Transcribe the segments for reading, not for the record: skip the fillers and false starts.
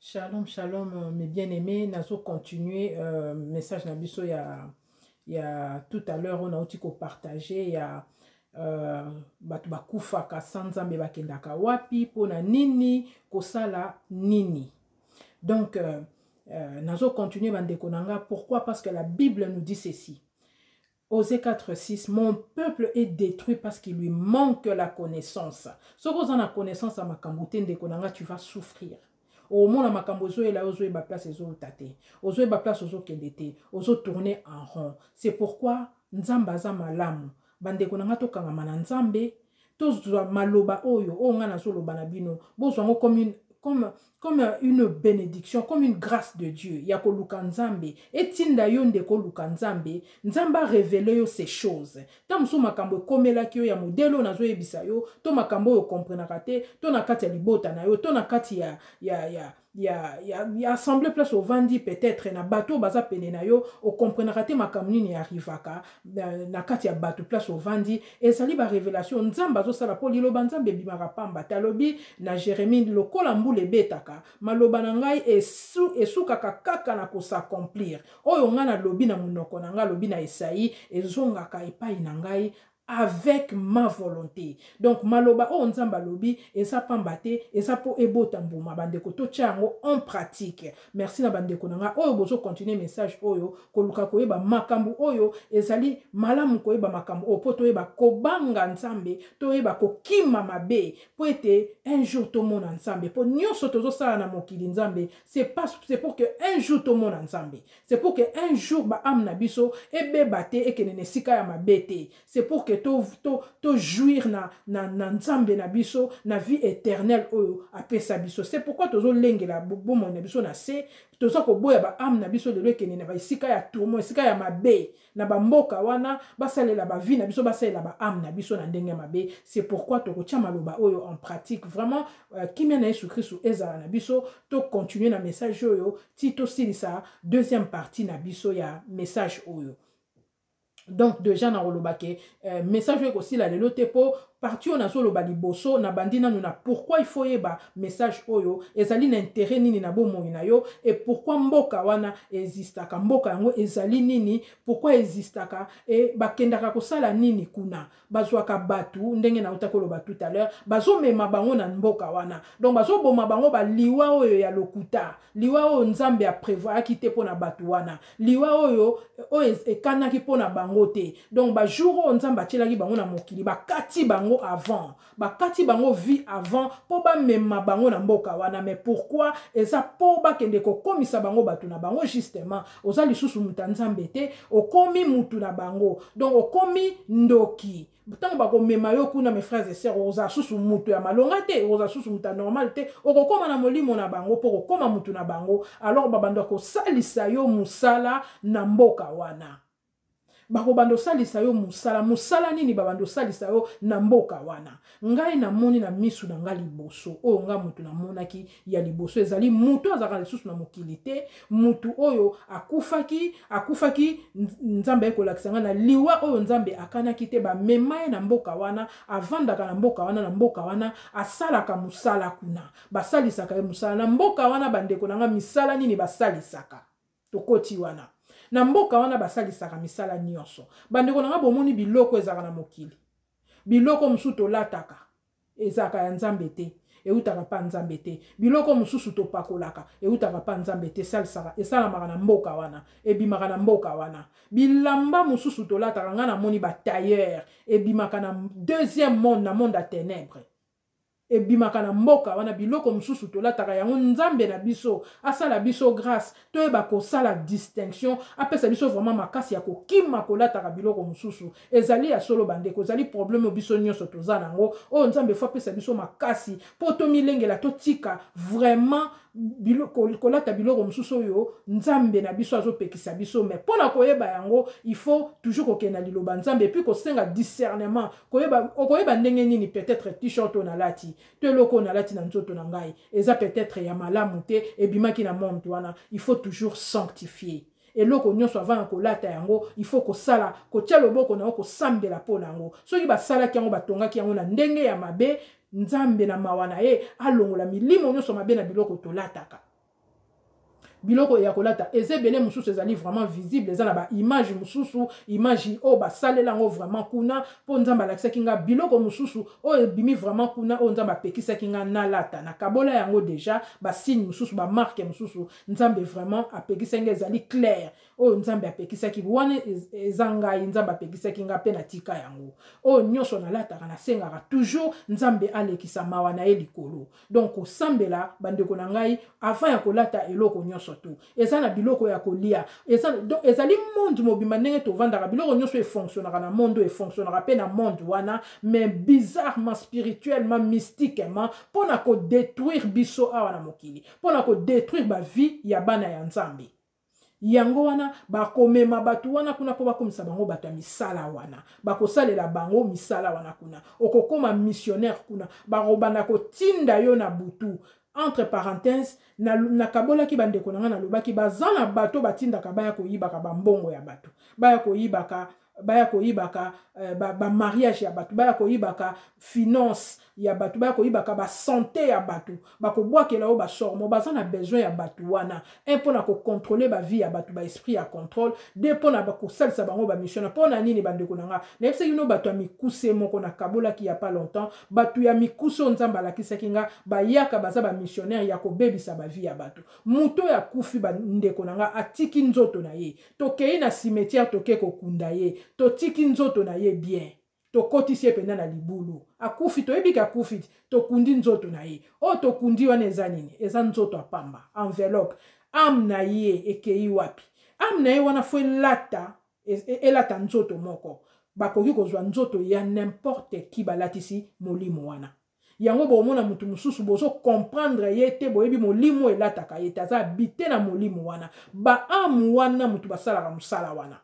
Shalom, shalom, mes bien-aimés. Nazo continuer message na biso ya tout à l'heure on a outi ko partager ya bato bakufaka sans Nzambe, bakendaka wapi, pona nini, kosala nini. Donc nazo continuer, bandeko na nga. Pourquoi? Parce que la Bible nous dit ceci. Osée 4, 6, mon peuple est détruit parce qu'il lui manque la connaissance. Soki oza na connaissance ya makambo te, ndeko na nga, tu vas souffrir. Omona makambo ozoyela, ozoyeba place ezouta te, ozoyeba place ozokende te, ozotourner en rond. C'est pourquoi Nzambe aza malamu. Bandeko na nga, tokangama na Nzambe, tozwa maloba oyo nga nazoloba na bino, bozwa yango comme une bénédiction, comme une grâce de Dieu ya koluka Nzambe. Etinda yo nde koluka Nzambe, Nzambe arévéler yo ces choses. Ta mosusu makambo ekomelaki yo ya modèle oyo nazoyebisa yo, to makambo oyo okomprenaka te, to na kati ya libota na yo, to na kati ya assemblée place ovandi, peut-être na bato oyo baza pene na yo, okomprenaka te makambo nini arrivaka na kati ya bato place ovandi. Ezali barévélation Nzambe azosala, mpo liloba Nzambe ebimaka pamba te. Alobi na Jérémie: lokola mbula ebetaka, maloba na ngai esukaka kaka na kos'accomplir. Oyo ngai nalobi na monoko na ngai, alobi na Esaïe, ezongaka epai na ngai avec ma volonté. Donc maloba oyo Nzambe alobi eza pamba te, eza mpo ebota mbuma. Bandeko, totia yango en pratique. Merci na bandeko na ngai oyo bozocontinuer message oyo, koluka koyeba makambo oyo. Ezali malamu koyeba makambo oyo mpo toyeba kobanga Nzambe, toyeba kokima mabe, mpo ete un jour tomona Nzambe. Mpo nyonso tozosala na mokili Nzambe, c'est pas, c'est pour que un jour tomona Nzambe, c'est pour que un jour baâme na biso ebeba te, ekende na esika ya mabe te, c'est pour que to jouir na Nzambe na biso, na vie éternelle oyo apesa biso. C'est pourquoi tozolengela bomoi na biso na se, toza koboya baâme na biso lelo ekende na baesika ya tourment, esika ya mabe, na bamboka wana basalela bavie na biso, basalela baâme na biso na ndenge ya mabe. C'est pourquoi tokotia maloba oyo en pratique vraiment. Kimia na Yesu Kristu ezala na biso. Tocontinuer na message oyo ti tosilisa deuxième partie na biso ya message oyo. Donc déjà nakoloba ke message oyo ekosila lelo te, mpo partie oyo nazoloba liboso, nabandi nanu na pourquoi il faut yeba message oyo, ezali na intérêt nini na bomoi na yo, et pourquoi mboka wana existaka, mboka yango ezali nini, pourquoi existaka e bakendaka kosala nini kuna. Bazwaka bato ndenge nauta koloba tout à l'heure, bazomema bango na mboka wana, donc bazoboma bango baliwa oyo ya lokuta, liwa oyo Nzambe aprévoyaki te mpo na bato wana, liwa oyo ekanaki mpo na bango te. Donc bajour oyo Nzambe atielaki bango na mokili, bakati bango avant, bakati bango vie avant mpo bamema bango na mboka wana. Mais pourquoi? Eza mpo bakende kokomisa bango bato na bango. Justement, oza lisusu moto ya Nzambe te, okomi mutu na bango, donc okomi ndoki. Ntango bakomema yo kuna, mes frères et sœurs, okozala susu mutu ya malonga te, okozala susu mutu ya normal te, okokóma na molimo na bango mpo kokóma mutu na bango. Alors babanda kosalisa yo mosala na mboka wana. Bakobanda osalisa yo mosala. Mosala nini babanda osalisa yo na mboka wana? Ngai namoni na misu na ngai liboso oyo, ngai motu namonaki ya liboso ezali mutu azalaka lisusu na mokili te, mutu oyo akufaki. Akufaki, Nzambe ayekolakisa ngai na liwa oyo Nzambe akanaki te. Bamema ye na mboka wana, avandaka na mboka wana. Na mboka wana asalaka mosala kuna, basalisaka ye mosala na mboka wana. Bandeko na ngai, misala nini basalisaka? Tokoti wana na mboka wana, basalisaka misala nyonso. Bandeko na nga, bomoni biloko ezalaka na mokili, biloko mosusu tolataka ezalaka ya Nzambe te, eutaka mpa Nzambe te. Biloko mosusu topakolaka eutaka mpa Nzambe te, esalisaka, esalamaka na mboka wana, ebimaka na mboka wana. Bilamba mosusu tolataka, ngai namoni batailleur, ebimaka na deuxième monde, na monde ya ténèbre, ebimaka na mboka wana. Biloko mosusu tolataka yango, Nzambe na biso asala biso grâce toyeba kosala distinction, apesa biso vraiment makasi ya kokima kolataka biloko mosusu. Ezali ya solo, bandeko, ezali problème biso nyonso toza nango oyo. Nzambe faut apesa biso makasi mpo tomilengela, totika vraiment kolata biloko mosusu oyo Nzambe na biso azopekisa biso. Mais mpo na koyeba yango, il faut toujours kokende na liloba Nzambe et puis kosenga discernement. Koyeba, okoyeba ndenge nini peut-être t-shirt oyo nalati to eloko oyo nalati na nzoto na ngai eza peut-être ya malamu te, ebimaki na monde wana. Il faut toujours sanctifier eloko nyonso avant ya kolata yango. Il faut kosala, kotia loboko na yo, kosambela mpo na yango. Soki basalaki yango, batongaki yango na ndenge ya mabe, Nzambe na mawa na ye alongola milimo nyonso mabe na biloko tolataka. Biloko ya kolata eza ebele, mosusu ezali vraiment visible, eza na baimage mosusu, image oyo basalela yango vraiment kuna, mpo Nzambe alakisaki nga biloko mosusu oyo ebimi vraiment kuna, oyo Nzambe apekisaki nga nalata. Nakabola yango déjà, basigne mosusu, bamarke mosusu Nzambe vraiment apekisaki nga, ezali clair. Oyo Nzambe apekisaki wana eza ngai, Nzambe apekisaki nga mpe natika yango. Oyo nyonso nalataka, nasengaka toujours Nzambe alekisa mawa na ye likolo. Donc kosambela, bandeko na ngai, avant ya kolata eloko nyonso tu. Eza na biloko ya kolia, eza, donc ezali monde mobimba ndenge tovandaka, biloko nyonso efonctionnaka na monde oyo, efonctionnaka mpe na monde wana, mais bizarrement, spirituellement, mystiquement, mpo na kodétruire biso awa na mokili, mpo na kodétruire bavie ya bana ya Nzambe. Yango wana bakomema bato wana kuna mpo bakomisa bango bato ya misala wana, bakosalela bango misala wana kuna. Okokóma missionnaire kuna, bakobanda kotinda yo na butu. Entre parenthèse, nakabolaki bandeko na ngai, nalobaki baza na bato batindaka baya koyibaka bambongo ya bato, baya koyibaka bamariage ba ya bato, baya koyibaka finance ya bato, baya koyibaka basanté ya bato, bakobwakela oyo basormo. Baza na besoin ya bato wana, un, mpona kocontrôler bavie ya bato, baesprit ya contrôle, deux, mpona kosalisa bango bamission. Na mpo na nini, bandeko na nga? Nayebisaki bino bato ya mikuse moko nakabolaki ya pas longtemps, bato ya mikuse oyo Nzambe alakisaki nga bayaka, baza bamissionnaire ya kobebisa bavie ya bato. Moto oyo akufi, bandeko na nga, atiki nzoto na ye, tokei na cimetière, toke kokunda ye, totiki nzoto na ye bien, tokotisi ye mpenza na libulu. Akufi, toyebi ke akufi, tokundi nzoto na ye. Oyo tokundi wana eza nini? Eza nzoto ya pamba, enveloppe. Âme na ye ekei wapi? Âme na ye wana faut elata nzoto moko. Bakoki kozwa nzoto ya n'importe qui, balatisi molimo wana yango. Bomona motu mosusu, bozocomprendre ye te, boyebi molimo elataka ye te, aza habité na molimo wana. Baâme wana, motu basalaka mosala wana,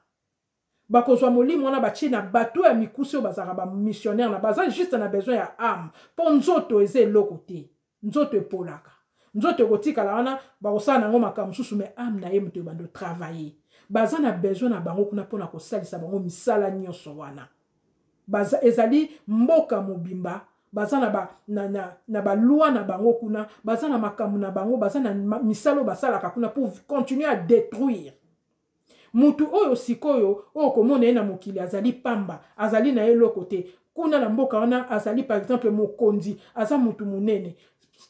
bakozwa molimo wana, batie na bato ya mikusi oyo bazalaka bamissionnaire na baza juste na besoin ya âme, mpo nzoto eza eloko te. Nzoto epolaka, nzoto ekotikala wana, bakosala nango makambo mosusu, mais âme na ye, moto ebanda otravailler. Baza na besoin na bango kuna mpona kosalisa bango misala nyonso wana. Baza, ezali mboka mobimba, baza na baloi na bango kuna, baza na makambo na bango, baza na misala oyo basalaka kuna pour continuer à détruire. Mutu oyo sikoyo oyo komona ye na mokili azali pamba, azali na ye eloko te, kuna na mboka wana azali par exemple mokonzi, aza mutu monene.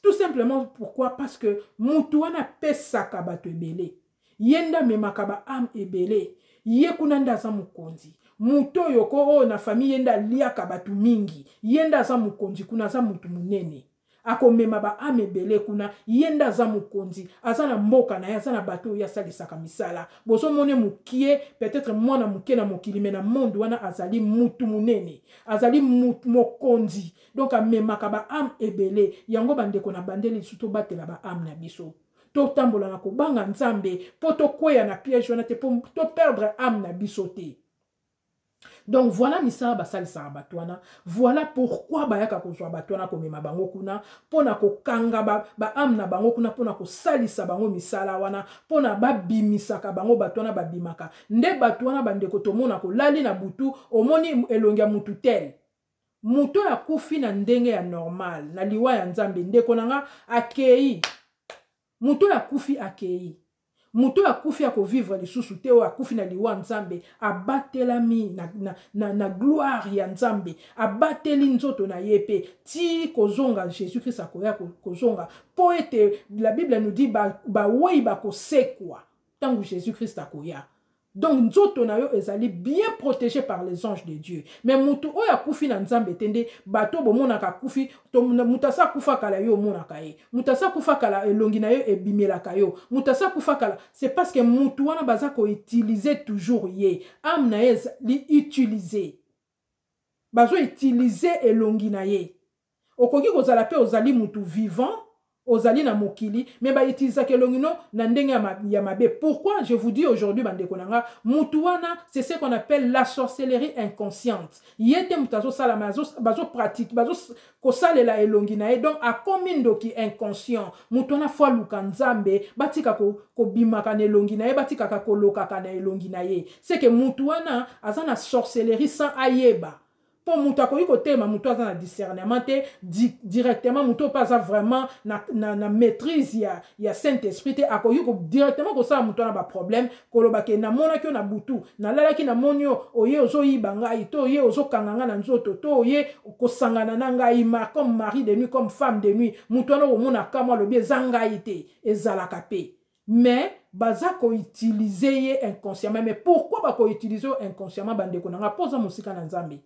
Tout simplement pourquoi? Parce que mutu wana apesaka bato ebele, ye nde amemaka baâme ebele, ye kuna nde aza mokonzi. Moto oyo ko oyo na famille, ye nde aliaka bato mingi, ye nde aza mokonzi kuna, aza motu monene, akomema baâme ebele kuna. Ye nde aza mokonzi, aza na mboka na ye, aza na bato oyo asalisaka misala. Bozomona mokie, peut-être mwana moke na mokili, mais na monde wana azali mutu monene, azali mokonzi, donc amemaka baâme ebele. Yango, bandeko, na bandeli lisusu, tobatela baâme na biso, totambola na kobanga Nzambe mpo tokweya na piège wana te, mpo toperdre âme na biso te. Donc voilà misala basalisaka bato wana. Voilà pourquoi bayaka kozwa bato wana, komema bango kuna mpona kokanga baâme na bango kuna, mpona kosalisa bango misala wana, mpona babimisaka bango. Bato wana babimaka nde bato wana, bandeko, tomona kolali na butu, omoni elongi ya mutu tel. Moto oyo akufi na ndenge ya normal, na liwa ya Nzambe, ndeko na nga, akei. Moto oyo akufi akei. Moto oyo akufi akovivre lisusu te. Oyo akufi na liwa Nzambe, abatelami na gloire ya Nzambe, abateli nzoto na ye mpe ti kozonga Jésus Christ akoya kozonga, mpo ete la Bible nous dit bawei ba bakosekwa ntango Jésus Christ akoya. Donc nzoto na yo ezali bien protégé par les anges de Dieu. Mais mutu oyo akufi na Nzambe te, nde bato bomonaka akufi. Moto asa akufa kala, yo omonaka ye. Moto asa akufa kala, elongi na yo ebimelaka yo. Moto asa akufa kala, c'est parce que mutu wana baza koutiliser toujours ye, âme na ye ezali utiliser, bazoutiliser elongi na ye. Okoki kozala mpe ozali mutu vivant, ozali na mokili, mais bautilisaka elongi no na ndenge ya mabe. Pourquoi je vous dis aujourd'hui, bandeko na nga, mutu wana, c'est ce qu'on appelle la sorcellerie inconsciente. Ye te moto azosala, mais bazopratique, bazokosalela elongi na ye, donc akomi ndoki inconscient. Moto wana faut aluka Nzambe, batika kobimaka na elongi na ye, batikaka kolokaka na elongi na ye. C'est que mutu wana aza na sorcellerie sans ayeba. Mpo moto akoki kotelema, moto aza na discernement te di, directement, moto mpe aza vraiment na maîtrise ya Saint Esprit te, akoki directement kosala moto wana baproblème, koloba ke namonaki yo na butu, nalalaki, namoni yo, oye ozoyiba ngai, to oye ozokanga ngai na nzoto, to oye kosangana na ngai comme mari de nuit, comme femme de nuit. Moto wana okomona kamwa, alobi eza ngai te. Ezalaka mpe, mais baza koutiliser ye inconsciemment. Mais pourquoi bakoutiliser yo inconsciemment, bandeko na nga? Mpo oza mosika na Nzambe.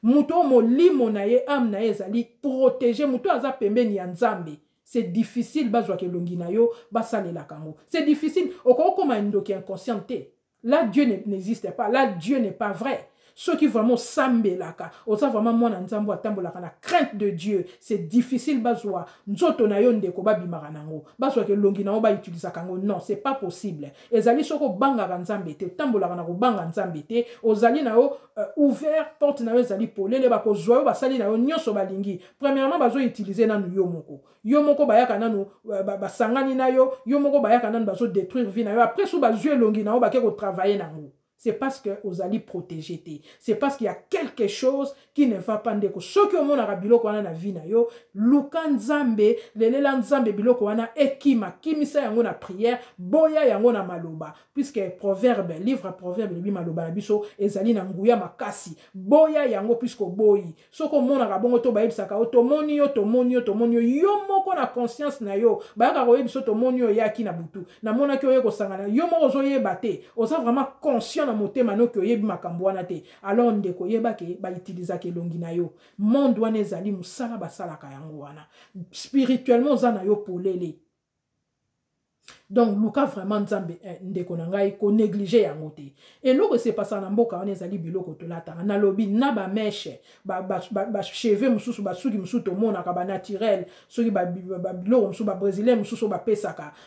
Moto oyo molimo na ye, âme na ye ezali protégé, moto oyo aza pembeni ya Nzambe, c'est difficile bazwaka elongi na yo, basalelaka yango. C'est difficile. Okokoma ndoki inconscient te. Là, Dieu n'existe pas. Là, Dieu n'est pas vrai. Soki vraiment osambelaka, oza vraiment mwana Nzambe, atambolaka na crainte de Dieu, c'est difficile bazwa nzoto na yo, ndeko, babimaka nango, bazwaka elongi na yo, bautilisaka yango. Non, c'est pas possible. Ezali soki obangaka Nzambe te, otambolaka na kobanga Nzambe te, ozali na yo ouvert, porte na yo ezali polele, bakozwa yo, basali na yo nyonso balingi. Premièrement, bazoutiliser nanu yo moko. Yo moko bayaka nanu, basangani na yo, yo moko bayaka nanu, bazodétruire vie na yo. Après, so bazwi elongi na yo, bake kotravailler nango. C'est parce que ozali protégé te, c'est parce qu'il y a quelque chose qui ne va pas. Ndeko, soki omonaka biloko wana na vie na yo, luka Nzambe, lelela Nzambe, biloko wana ekima. Kimisa yango na prière, boya yango na maloba, puisque proverbe, livre Proverbe elobi maloba na biso ezali na nguya makasi. Boya yango, puisque oboyi. Soki omonaka bongo, to bayebisaka yo tomoni yo, tomoni yo, tomoni yo, yo moko na conscience na yo, bayaka koyebi so tomoni yo, oyaki na butu, namonaki oye kosangana, yo moko ozoyeba te, oza vraiment conscient na motema noki oyebi makambo wana te, alors ndeko, oyebake bautilisaka elongi na yo. Monde wana ezali mosala basalaka yango wana. Spirituellement, oza na yo polele. Donc luka vraiment Nzambe, ndeko na ngai, konégliger yango te. Eloko esepasaka na mboka wana ezali biloko tolataka. Nalobi na bamèches, bacheveux mosusu, basuki mosusu tomonaka banaturel, soki biloko mosusu, babrésilien mosusu oyo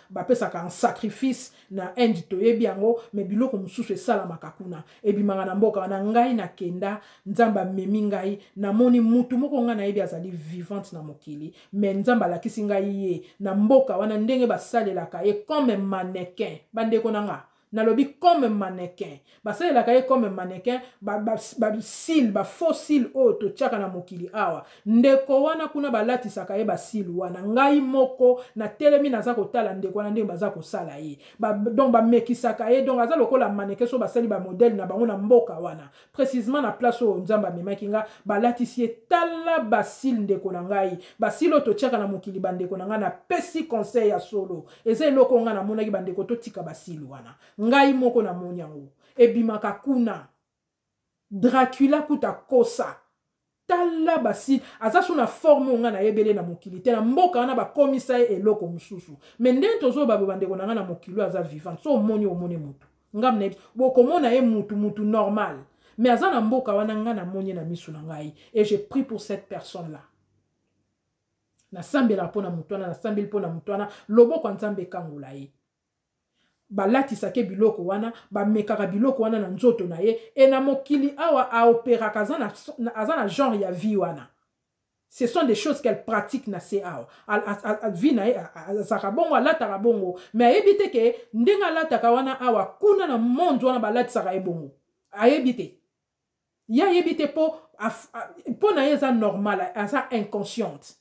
bapesaka en sacrifice na Inde, toyebi yango. Mais biloko mosusu esalamaka kuna, ebimaka na mboka wana. Ngai nakenda, Nzambe amemi ngai, namoni mutu moko ngai nayebi azali vivante na mokili, mais Nzambe alakisi ngai ye na mboka wana, ndenge basalelaka ye comme mannequin. Bandeko na nga, nalobi comme mannequin, basalelaka ye comme mannequin. Bacils, bafaux cils oyo totiaka na mokili awa, ndeko wana kuna balatisaka ye bacils wana. Ngai moko natelemi, naza kotala ndeko wana ndenge baza kosala ye donc bamekisaka ye, donc aza lokola mannequin. So basali bamodèle na bango na mboka wana, précisement na place oyo Nzambe amemaki nga, balatisi ye. Tala bacils, ndeko na ngai, bacils oyo totiaka na mokili. Bandeko na ngai, napesi conseil ya solo. Eza eloko ngai namonaki. Bandeko, totika bacils wana. Ngai moko namoni yango ebimaka kuna. Dracula kuta kosa. Tala bacils, aza so na forme oyo ngai nayebele na mokili te. Na mboka wana bakomisa ye eloko mosusu. Mais ndenge tozoba bo, bandeko na ngai, na mokili oyo aza vivante. So omoni, omoni motu, ngai nayebi, bokomona ye mutu, mutu normal, mais aza na mboka wana. Ngai namoni ye na miso na ngai et je prie pour cette personne là. Nasambelaka mpo na motu wana, nasambeli mpo na motu wana, loboko ya Nzambe ekangola ye. Balatisaki biloko wana, bamekaka biloko wana na nzoto na ye. E na mokili awa aopéraka, aza na genre ya vie wana. Ce sont des choses qu'elle pratique na se awa. Vie na ye azalaka bongo, alataka bongo, mais ayebi te ke ndenge alataka wana awa, kuna na monde wana balatisaka ye bongo. Ayebi te, ye ayebi te, mpo na ye eza normal, aza inconsciente,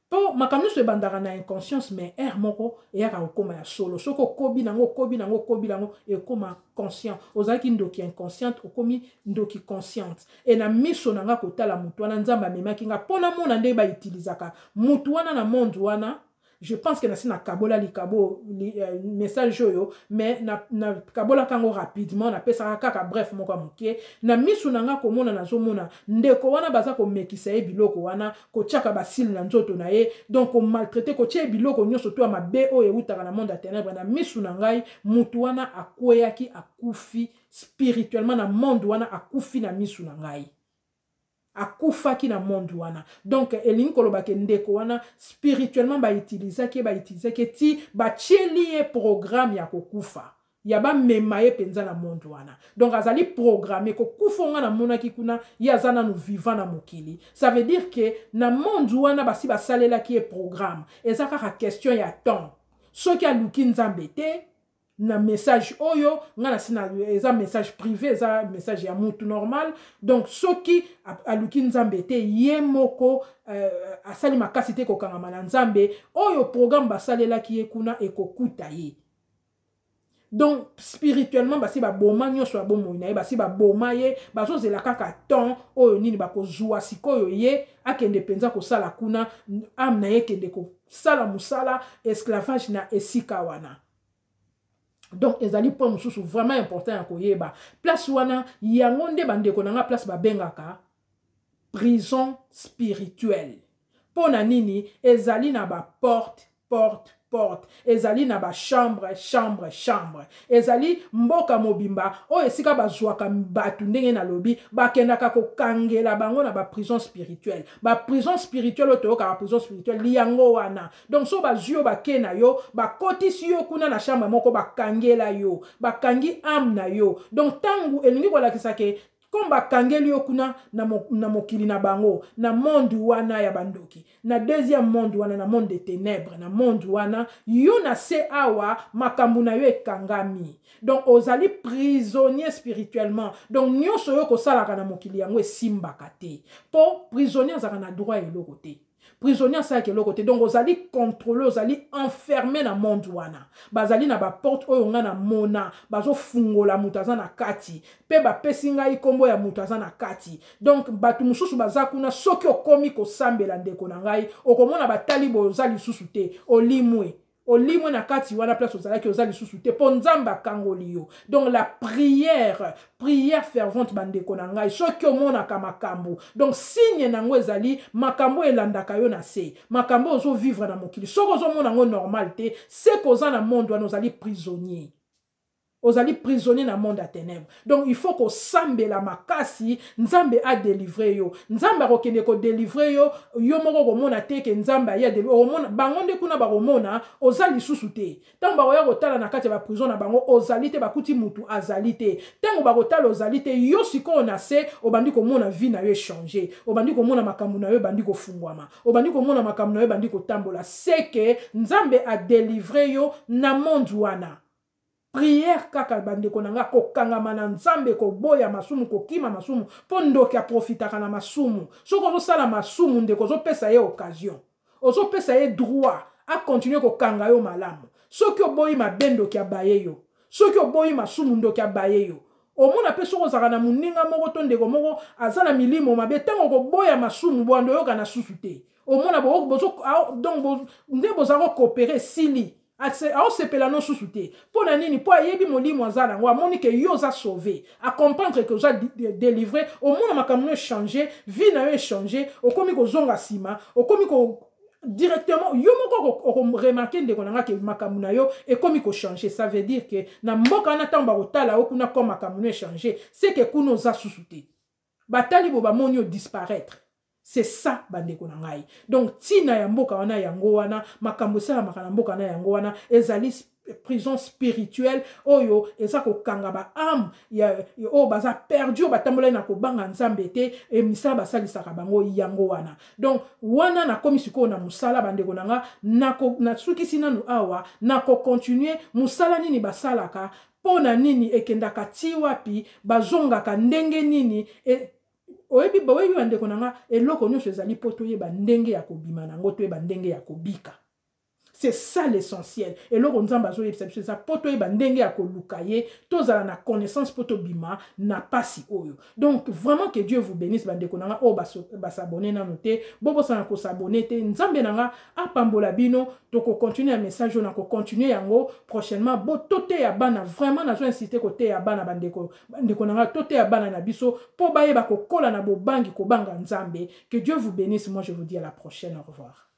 mpo makambo nyonso ebandaka na inconscience, mais heure moko eyaka kokóma ya solo. Soki okobi nango, okobi nango, okobi nango, ekóma conscient. Ozalaki ndoki inconsciente, okomi ndoki consciente. E na miso na nga kotala motu wana, Nzambe amemaki nga mpo namona ndenge bautilisaka motu wana na monde wana. Je pense que nasi nakabola likabo message oyo, mais nakabolaka yango rapidement, napesaka kaka bref moko ya moke. Na misu na nga komona, nazomona ndeko wana baza komekisa ye biloko wana, kotiaka bacils na nzoto na ye, donc komaltraiter, kotia ye biloko nyonso to ya mabe oyo eutaka na monde ya ténèbre. Na misu na ngai, mutu wana akweyaki, akufi spirituellement na monde wana, akufi na misu na ngai, akufaki na monde wana. Donc elingi koloba ke ndeko wana spirituellement bautilisaki ye, bautilisaki ye ti batieli ye programme ya kokufa, ya bamema ye mpenza na monde wana. Donc azali programme kokufa. Nga namonaki kuna, ye aza nanu vivant na mokili. Ça veut dire ke na monde wana basi basalelaki ye programme, eza kaka question ya temps. Soki aluki Nzambe te. Na message oyo nga na sina, eza message privé, eza message ya mutu normal. Donc soki aluki Nzambe te, ye moko asali makasi te kokangama na Nzambe, oyo programme basalelaki ye kuna ekokuta ye. Donc spirituellement basi baboma nyonso ya bomoi na ye, basi baboma ye, bazozela kaka temps oyo nini bakozwa sikoyo ye akende mpenza kosala kuna, âme na ye ekende kosala mosala esclavage na esika wana. Donc ezali point mosusu vraiment important ya koyeba place wana. Yango nde, bandeko na nga, place babengaka prison spirituelle. Mpo na nini? Ezali na baporte, porte, porte, ezali na bachambre, chambre, chambre. Ezali mboka mobimba oyo esika bazwaka bato, ndenge nalobi, bakendaka kokangela bango na baprison spirituelle. Baprison spirituelle oyo toyokaka, prison spirituelle yango wana. Donc so bazwi yo, bake na yo, bakotisi yo kuna na chambre moko, bakangela yo, bakangi âme na yo. Donc ntango elingi kolakisa ke comme bakangeli yo kuna na mokili na bango, na monde wana ya bandoki, na deuxième monde wana, na monde de ténèbres, na monde wana, yo na se awa makambo na yo ekangami. Donc ozali prisonnier spirituellement. Donc nyonso oyo kosalaka na mokili yango esimbaka te, mpo prisonnier azalaka na droit eloko te, prisonnier asalaka eloko te. Donc ozali contrôlé, ozali enfermé na monde wana. Bazali na baporte oyo ngai namona bazofungola moto aza na kati, mpe bapesi ngai nkombo ya moto aza na kati. Donc bato mosusu baza kuna. Soki okomi kosambela, ndeko na ngai, okomona batali boye, oza lisusu te, olimwe, olimwe na kati wana. Place ozalaki, oza lisusu te, mpo Nzambe akangoli yo. Donc la prière, prière fervente, bandeko na ngai. Soki omonaka makambo, donc signe nango ezali makambo elandaka yo na se, makambo ozovivre na mokili, soki ozomona yango normal te, seke oza na monde wana, ozali prisonnier, ozali prisonnier na monde ya ténèbre. Donc il faut kosambela makasi, Nzambe adélivre yo. Nzambe akokende kodélivre yo, yo moko komona te ke Nzambe aye okomona bango nde kuna bakomona oza lisusu te. Ntango bakoya kotala na kati ya baprison na bango, ozali te, bakuti mutu azali te. Ntango bakotala, ozali te. Yo sikoyo na se obandi komona vie na yo echange, obandi komona makambo na yo ebandi kofungwama, obandi komona makambo na yo ebandi kotambola, seke Nzambe adélivre yo na monde wana. Prière kaka, bandeko na nga, kokangama na Nzambe, koboya masumu, kokima masumu, mpo ndoki aprofitaka na masumu. Soki ozosala masumu, ndeko, ozopesa ye occasion, ozopesa ye droit akontinue kokanga yo malamu. Soki oboyi mabe, ndoki abaye yo. Soki oboyi masumu, ndoki abaye yo. Omona mpe soki ozalaka na moninga moko to ndeko moko aza na milimo mabe, ntango okoboya masumu, bwando oyoka na susu te. Omona donc nde bozala kocoopérer, esili, aosepela no susu te. Mpo na nini? Mpo ayebi molimo aza nango, amoni ke yo oza sauvé, acomprendre ke oza délivré. Omona makambo no echange, vie na yo echange, okomi kozonga nsima, okomi ko directement yo moko okoremarquer, ndeko na nga, ke makambo na yo ekomi kochange. Ça veut dire ke na mboka wana, ntango bakotala yo kuna, comme makambo no echange, c'est ke kuna oza susu te. Batali bo bamoni yo disparaître. C'est ça, bandeko na ngai. Donc ntina ya mboka wana yango wana, makambo esalamaka na mboka na yango wana ezali prison spirituelle oyo eza kokanga baâme oyo baza perdu, oyo batambolaki na kobanga Nzambe te. E misala basalisaka bango yango wana. Donc wana nakomi sikoyo na mosala, bandeko na nga. Nasukisi nanu awa. Nakocontinue mosala nini basalaka, mpo na nini ekendaka ti wapi, bazongaka ndenge nini. Oyebi, oyebi, bandeko na nga, eloko nyonso ezali mpo toyeba ndenge ya kobima nango, toyeba ndenge ya kobika. C'est ça l'essentiel. Eloko Nzambe azoyebisa biso eza mpo toyeba ndenge ya koluka ye, tozala na connaissance mpo tobima na pasi oyo. Donc vraiment, que Dieu vous bénisse, bandeko na nga oyo bas'abonner nano te, bobosana kos'abonner te. Nzambe na nga apambola bino. Tokocontinue ya message oyo, na kocontinue yango prochainement. Bo toteya bana, vraiment nazo insiste koteya bana, bandeko, bandeko na nga, toteya bana na biso mpo bayeba kokola na bobangi, kobanga Nzambe. Que Dieu vous bénisse. Moi, je vous dis à la prochaine. Au revoir.